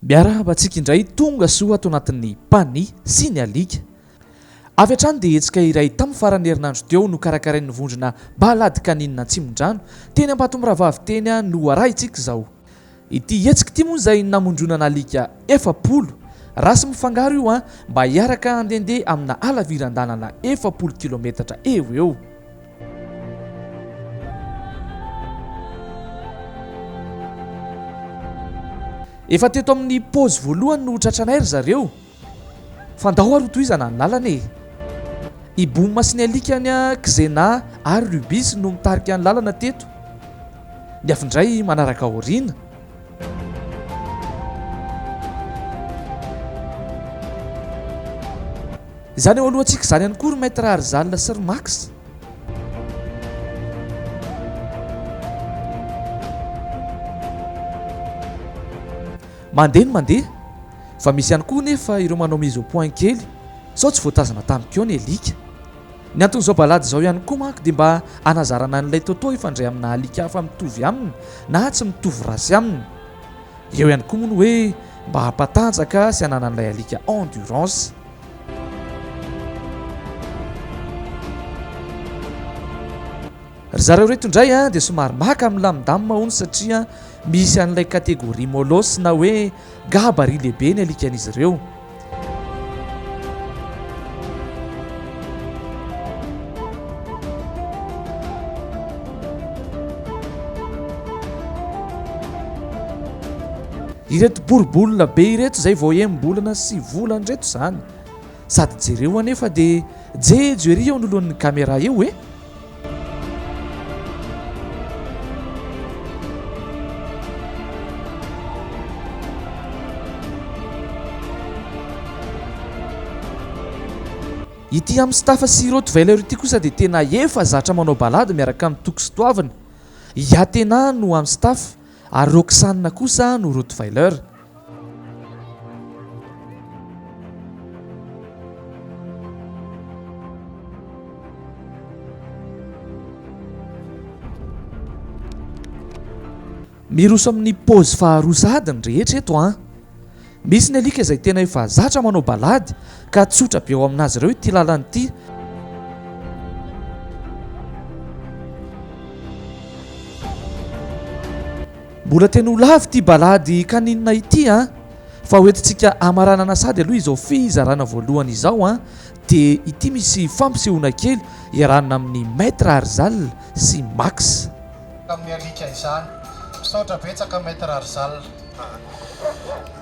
Miarahaba antsika indray tonga soa ato anatin'ny Pani sy ny alika. Avy hatrany dia hetsika iray tamin'ny faran'ny herinandro teo nokarakarain'ny vondrona Balade Canine Atsimondrano teny Ambatomirahavavy teny no arahintsika izao. Ity hetsika ity moa izay namondronana alika 40, race mifangaro io an, mba hiaraka handehandeha amina halaviran-dalana 40 kilometatra eo ho eo. Efa teto amin'ny pause voalohany no tratranay ry zareo. Fa ndao ary hotohizana ny lalana e! I Boom sy ny alikany Xena ary Rubis no mitarika ny lalana teto. Ny avy indray manaraka aoriana. Izany eo alohantsika izany ihany koa ry Maître Arizal sy ry Max. Mandeha ny mandeha, fa misy ihany koa nefa ireo manao mise au point kely sao tsy voatazana tamiko eo ny alika. Ny anton'izao balade izao ihany koa manko dia mba hanazarana an'ilay Toto hifandray amina alika hafa mitovy aminy na tsy mitovy race aminy. Eo ihany koa moa ny hoe mba hampatanjaka sy hananan'ilay alika endurance. Ry zareo ireto indray dia somary maka milamindamina hono satria misy an'ilay catégorie molosse na hoe gabarit lehibe ny alikan'izy ireo. Ireto boribolina be ireto izay vao enim-bolana sy volana ireto izany. Sady jereo anefa dia jejo ery eo anoloan'ny caméra eo e! Ity Amstaff sy Rottweiler ity kosa dia tena efa zatra manao balade miaraka amin'ny Toky sy Toavina. I Athena no Amstaff ary Roxane kosa no Rottweiler. Miroso amin'ny pause faharoa sahady ny rehetra eto an! Misy ny alika izay tena efa zatra manao balady ka tsotra be ao aminazy ireo ity lalana ity. Mbola tena ho lava ity balady kaninina ity an! Fa hoentintsika hamaranana sady aloha izao fizarana voalohany izao an! Dia ity misy fampisehoana kely iarahana amin'i Maître Arizal sy Max. Tamin'ny alika izany. Misaotra betsaka Maître Arizal.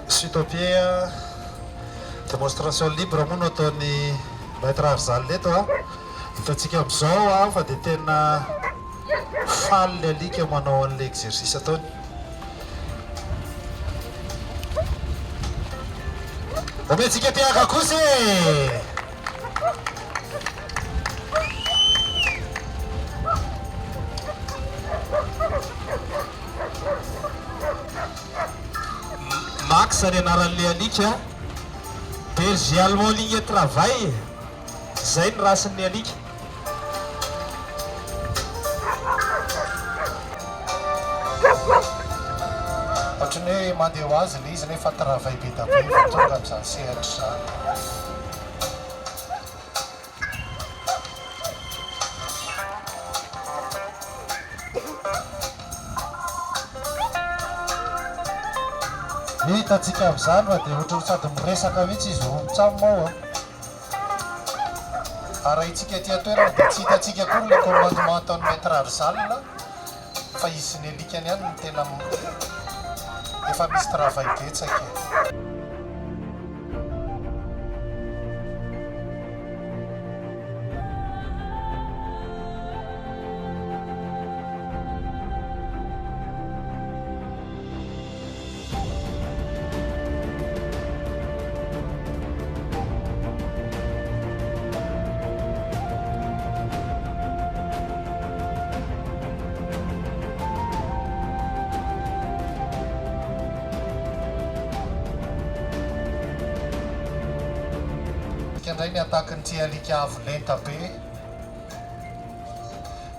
Sutopie a, démonstration libre moa no ataon'i Maître Arizal eto a. Hitantsika amin'izao a fa dia tena faly ny alika manao an'ilay exercice ataony. Omentsika tehaka kosa e! Max ny anaran'ilay alika. Berger allemand ligne travail. Zay ny race-n'ny alika. Ohatran'ny hoe mandeha ho azy ilay izy nefa travail be da be vao tonga amin'izany sehatra izany. Hitantsika amin'izany fa dia ohatran'ny sady miresaka mihitsy izy roa mitsam ao an. Arahintsika aty an-toerana dia tsy hitantsika akory ilay commandement ataon'i Maître Arzal fa izy sy ny alikany ihany no tena efa misy travail betsaka e. Indray ny attaque-n'ity alika avo lenta be.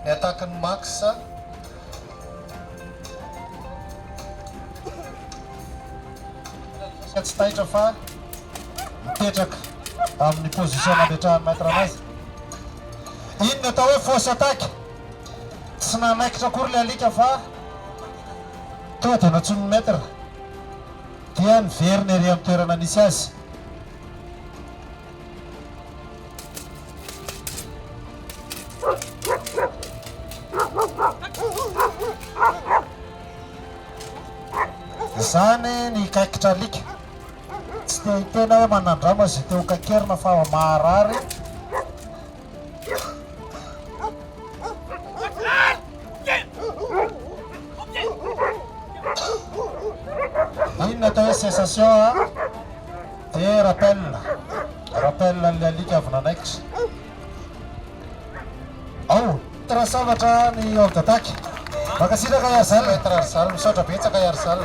Ny attaque-n'i Max. tsy taitra fa mipetraka amin'ny position nametrahan'ny maître anazy. Iny ny atao hoe fausse attaque. Tsy nanaikitra akory ilay alika fa tonga dia nantsoin'ny maître dia niverina ery amin'ny toerana nisy azy. Izany ny kaikitra alika. Tsy te hiteny aho hoe manandrama izay te ho kaikerina fa maharary. Inona atao hoe cessation a? Dia rappel. Rappel an'ilay alika avy nanaikitra. Ao! Rasambatra ny hors d'attaque. Mankasitraka Yarzal. Maître Arzal, misaotra betsaka Yarzal.